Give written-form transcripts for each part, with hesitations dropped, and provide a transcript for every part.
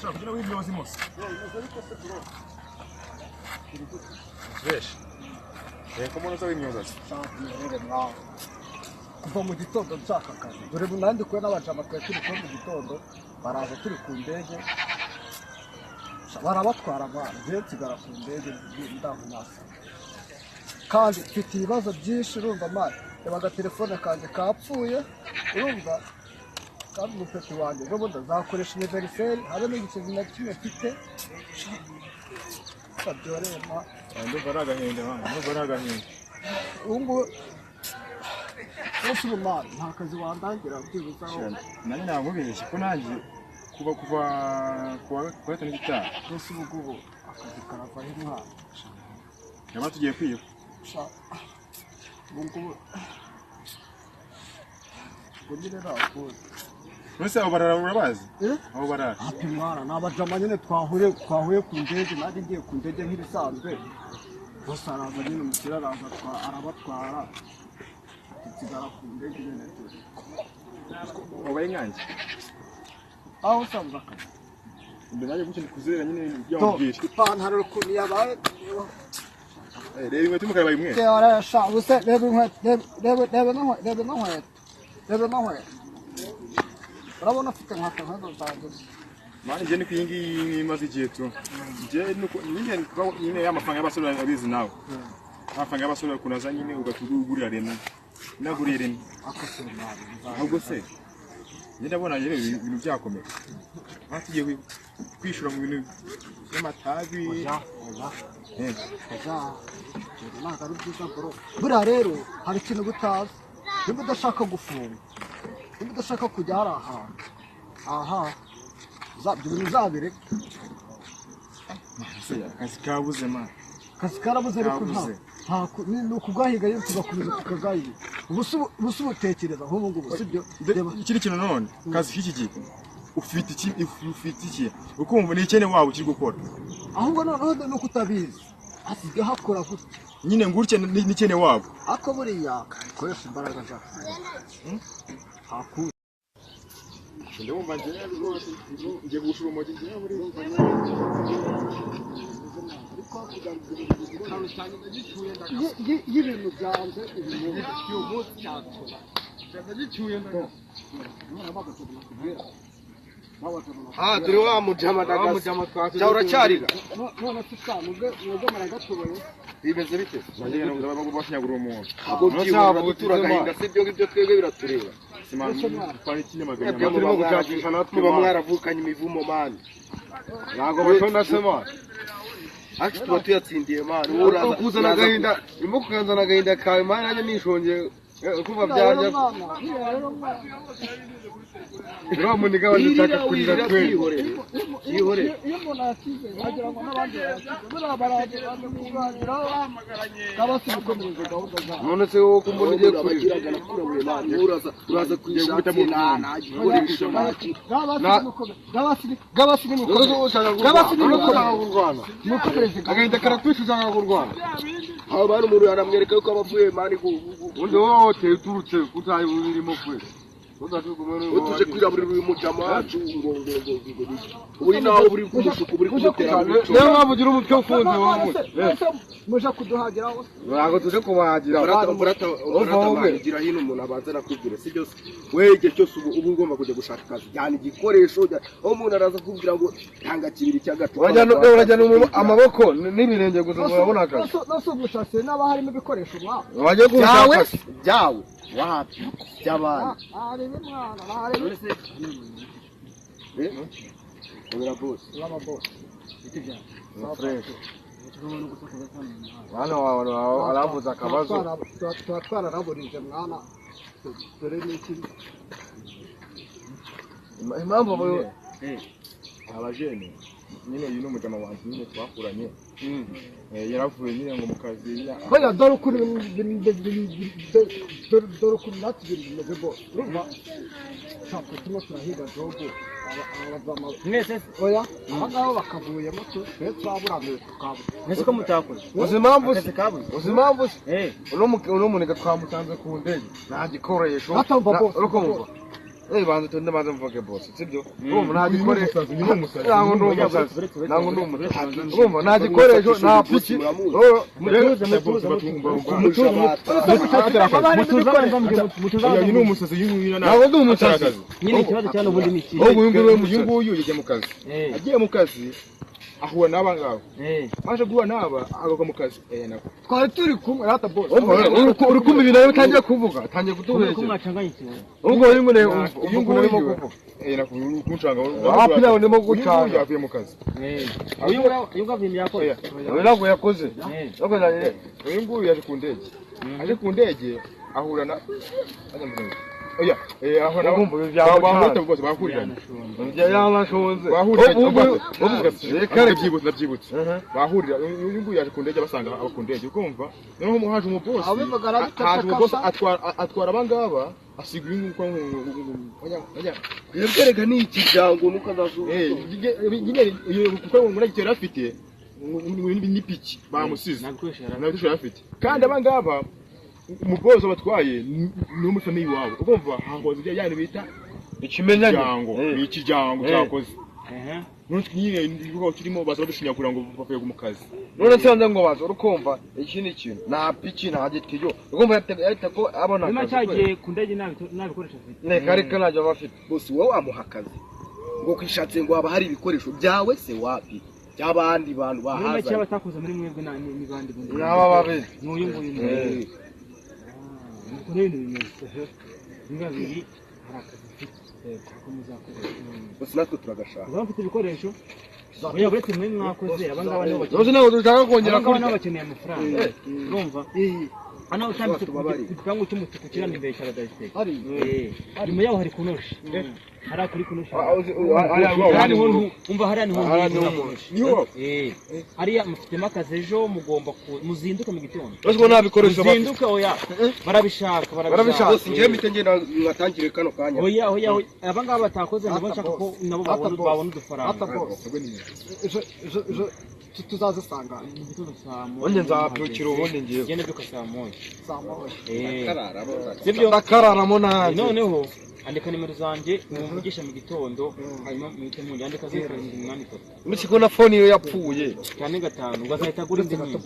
Ushaka kugira w'ibyozi mose. Fresh. Ko mbona uza w'imyoza se? Kuva mu gitondo nshaka akazi, dore nandi kumwe n'abajama twari turi kumwe mu gitondo, baraza turi ku ndege barabatwara mwana, njyewe nsigara ku ndege ndahunyasa kandi mfite ibibazo byinshi. Urumva mwana, reba agatelefone kanjye kapfuye, urumva, kandi umupeti wanjye ejo bundi azakoresha anniversaire, habe n'igiceri na kimwe mfite babyoreye mwana. Ndumva ari agahinda mwana, ndumva ari agahinda. Ubu ngubu bose ubu mwana nta kazi wandangira byibuze aho. Nanjye namubeshye ko nanjye kuva kuwa gatanu gitaha. Bose ubu ngubu akazi karavaho mwana. Yaba tugiye kwiba. Sha, ubu ngubu ubwo nyine ntakundi. None abo barara urabazi? Eh? Abo barara. Hapi mwana, ni abajama nyine twahuye ku ndege, nanjye ngiye ku ndege nk'ibisanzwe, bose araza nyine, umukire araza arabatwara, nsigara ku ndege nyine turi. Wabaye nkanjye. Aho usanzwe akazi. Mbere nanjye gutyo kuzerera nyine To, byamubwira. Ipantaro ukuntu yabaye. Reba inkweto y'umukara yabaye umweru. Reba ubuse, reba inkweto, reba reba n'inkweto, reba n'inkweto, urabona afite inkweto nk'izo zanjye. Mwana, njye niko iyi ngiyi imaze igihe tu. Njye nuko nyine nyine y'amafaranga y'abasore abizi nawe. Amafaranga y'abasore ukuntu aza nyine ugatugurira rimwe. Naguriye rimwe. Akosora mwana. Ahubwo se njye ndabona nyine ibintu byakomeye. Aha tugiye kwishura mu bintu by'amatabi. Oya, oya. Eh. Oya, ibyo ntabwo ari byiza bro. Buriya rero hari ikintu uba utazi, nimba udashaka gufunga, nimba udashaka kujya hari ahantu aha, ibyo bintu uzabireke. Se akazi kabuze man. Akazi karabuze ariko nta Kabuze. Ni ukugahiga rero, tugakomeza tukagahiga. Ubu se ubutekereza nk'ubu ngubu sibyo? Reba. Ikindi kintu none kazi k'iki gihe ufite iki, ufite iki, ukumva ni ikene waba ukiri gukora. Ahubwo noneho ni uko utabizi, hasigaye hakora gutya. Nyine ngutya n'ikene wabo. Ariko buriya koresha imbaraga zawe ntakundi. Ndumva njyewe rwose ngiye gushura urumogi njyewe buri Iyo ibintu byanze ibintu Ah, turi wa mujama ndagasa. Cya uracyarira? None se sa mwebwe muragatoboye? Bimeze bite? Bashinyagura umuntu. Ntabwo byibura dutura agahinda, si ibyo ngibyo twebwe biratureba. Twari kinyamagana. Mwebwe Turimo gushakisha natwe muba man. Mwaravukanye imivumo man. Ntabwo bashona se man. Acu tuba tuyatsindiye man. Wowe uraza Kuzana agahinda, urimo kuzana agahinda kawe man, nanjye nishongeye kumva byajya. Uriya muniga wanjye kurira kweli. Yihorere. Yihorere. Iyo umuntu yakize wagira ngo n'abandi barakize, buriya baraje baje kuganiraho kabasi gukomereza gahunda zabo. None se wowe ko mbona ugiye kurira? Abakiraga nakurabuye man. Wowe uraza kwishakira nta gikoresho nta kintu. Gabasi None se nimukomeze. wowe ushaka Gabasi kurwana? None se ushaka nimukomeze. kurwana? Mukomereze. Agahinda karakwishe, ushaka kurwana. Aho bari umuntu aramwereka yuko aba avuye man Undi wowe woteye uturutse utaye ubirimo kwe. Tuje kwiraburira uyu mujama wacu ngo uri nawe uri kumushuka uri kumutera mu bico. Niyo mpamvu ugira umutwe ufunze wowe. Muje kuduhagiraho. Ntabwo tuje kubahagira. Brata, brata, brata, wowe. Man, gira hino umuntu abanza nakubwira, si byose we. Igihe cyose ubu ugomba kujya gushaka akazi, jyana igikoresho, aho umuntu araza kubwira ngo tanga kibiri cy'agacupa. Urajyana amaboko n'ibirenge gusa ngo urabona akazi? Nose ubushakashatsi n'aba harimo ibikoresho mwa Wajya Byawe gushaka. Byawe wapi by'abandi? Narebe mwana, narebe. Eh? Obera boss. Uraba boss. Fresh. Mwana wawe aravuze akabazo. Tuba twararaburije mwana, dore n'iki. Impamvu Abajene nyine, uyu ni umujama wanjye nyine twakuranye. Yaravuye nyine ngo mu kazi Buriya dore ukuntu dore ukuntu natwe ibintu bimeze bose, urumva ntabwo turimo turahiga job. Mwese? Oya, aba ngaba bakavuyemo twe twaburamiwe tukabura. Mwese ko mutakoze? Uzi impamvu se? Akazi kabuze. Uzi impamvu se? Eh. Uno muniga twamutanze ku ndege nta gikoresho. Atumva bose. Uri kumva? Banza utonde, banza mvuge, boss, sibyo? Urumva, nta gikoresho, ntabwo ndi umusazi, ntabwo ndi umusazi. Urumva, nta gikoresho, nta piki. Mutuze, mutuze, mutuze. Uyu ni umusazi, uyu nguyu. Ntabwo ndi umusazi. Nyine ikibazo cyane ubundi ni iki? Ahubwo uyu nguyu we Uyu musazi. nguyu yagiye mu kazi. Agiye mu kazi ahura n'aba ngaba. Maze guhura n'aba, agaruka mu kazi nako. Twari turi kumwe rata, boss. Urumva, uri kumva ibintu nawe utangiye kuvuga, utangiye ko kutubeshya. Mwacanganyikiwe. Ubwo uyu nguyu, Uyu uyu nguyu urimo nguyu kuvuga. Nako uri kuncanga. Wapi, nawe ndimo Uyu nguyu gucanga. yavuye mu kazi. Uyu nguyu, uyu nguyu avuye yakoze. Uyu ntabwo yakoze. Ntabwo. Uyu nguyu yaje ku ndege, aje ku ndege ahura na, oya, ahura na Urumva, ibi byawe bahurira cyane. bose, bahuriranye. Yanashonze. Bahurira. Reka, reka. Ndabyibutse, ndabyibutse. Bahurira, uyu nguyu yaje ku ndege basanga aba ku ndege, ukumva noneho haje umubosi. Abivuga arabiceceka. Haje umubosi atwara abangaba, asiga uyu nguyu kwa Twebwe ni ikiryango nuko azazuba. Nyine kuko ngo nagitera afite n'ipiki bamusize. Nta bikoresho yari Nta bikoresho yari afite, kandi abangaba umubosi batwaye ni wo muri famille iwabo, ukumva hakoze ibyo yani bita Ikimenyane. ikiryango. Ni ikiryango cyakoze. None nyine ibikorwa turimo baza badushinyagura ngo bavuye mu kazi. None se nze ngo baza, urukumva, iki ni ikintu, nta piki, nta gitiyo, urumva yahita ko abona Nyuma akazi. cyagiye ku ndege nta bikoresho afite. Reka, reka, ntacyo aba afite. Bose, wowe wamuha akazi ngo kwishatse ngo haba hari ibikoresho byawe se? Wapi, by'abandi bantu Muri make, bahazanye. abatakoze muri mwebwe ni bandi bundi? Ni aba babiri. Ni uyu nguyu n'uyu. Nuko rero ibintu bimeze ni babiri, hari akazi mfite ko muzakoresha. Bose, natwe turagashaka. Uzaba mufite ibikoresho. Oya, uretse mwe mwakoze, aba ngaba nibo bakeneye. Rwose ntabwo dushaka kongera Aba ngaba kurya. nabo bakeneye amafaranga, urumva? Hano utambitse ku gipangu cy'umutuku kiri hano imbere cya Badasiteri, nyuma yaho hari konoshi, hariya kuri konoshi. Hariya niho umva, hariya niho Hariya niho konoshi. Niho. Hariya mufitemo akazi ejo, mugomba muzinduke mu gitondo. Rwose ko nta bikoresho bafite. Muzinduke. Oya, barabishaka. Barabishaka. Bose, njyewe mpite ngenda mwatangire kano kanya. Oya, oya, oya, aba ngaba batakoze nabo nshaka ko nabo babona udufaranga. Rata, boss, ejo, ejo, ejo tuzazisanga. Mu gitondo saa moya. Ubundi nzabyukira, ubundi ngiye. Ngende byuka saa moya. 1:00. Karara. Sibyo? Ndakararamo nanjye. Noneho andika nimero zanjye, mumvugisha mu gitondo, hanyuma muhite munjye. Andika 0783. Uretse ko na phone iyo yapfuye. 45, ubwo azahita agura indi nyine.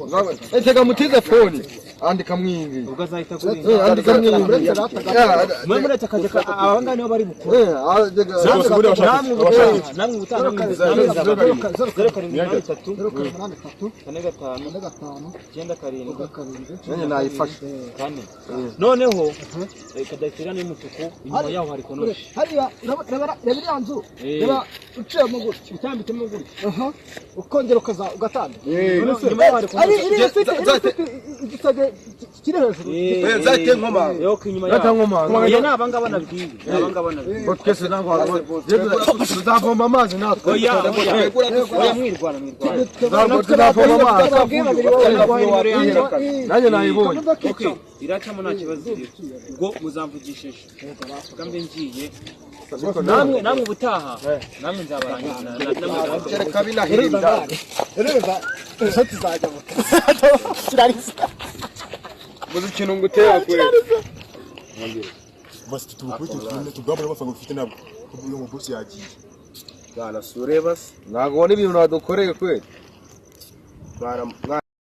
Etega mutize phone, andika mwingi. Ubwo azahita agura indi. Andika mwingi. Uretse rata gato. Mwe muretse akazi aba ngaba nibo bari bukuru. Namwe Namwe ubutaha, namwe ubutaha, namwe nzababwira. 0783. 0783. 45. 45. 97. 7. Nanjye nayifashe. 4. Noneho kadasiteri y'umutuku, inyuma yaho hari konoshi. Hariya reba, reba iriya nzu. Reba uciyemo gutya. Utambitsemo gutya. Aha, ukongera ukaza ugatambika. Inyuma yaho hari Ari konoshi. iriya ifite igisenge kiri hejuru. Nzahite nkomanga. Yo inyuma yaho. Nkomanga. Oya, ni abangaba nabwiye, ni abangaba nabwiye. Bo twese ntabwo tuzavoma amazi natwe. Oya, oya, oya, mwirwana, mwirwana. Tuzavoma amazi. Nanjye nayibonye. Okay, iracamo, nta kibazo iriho. Ubwo muzamvugishije bwa mbe ngiye, namwe ubutaha namwe nzabarangiza, namwe nzababwira. Kereka binahirinda. Reba, ejo tuzajya mu kazi kirarisa. Muzi ikintu ngutera kure. Basi tubukubite tugabane amafaranga ufite, ntabwo uyu mubosi yagiye. Bwana, sureba se. Ntabwo ubona ibintu wadukoreye kweli. Bwana.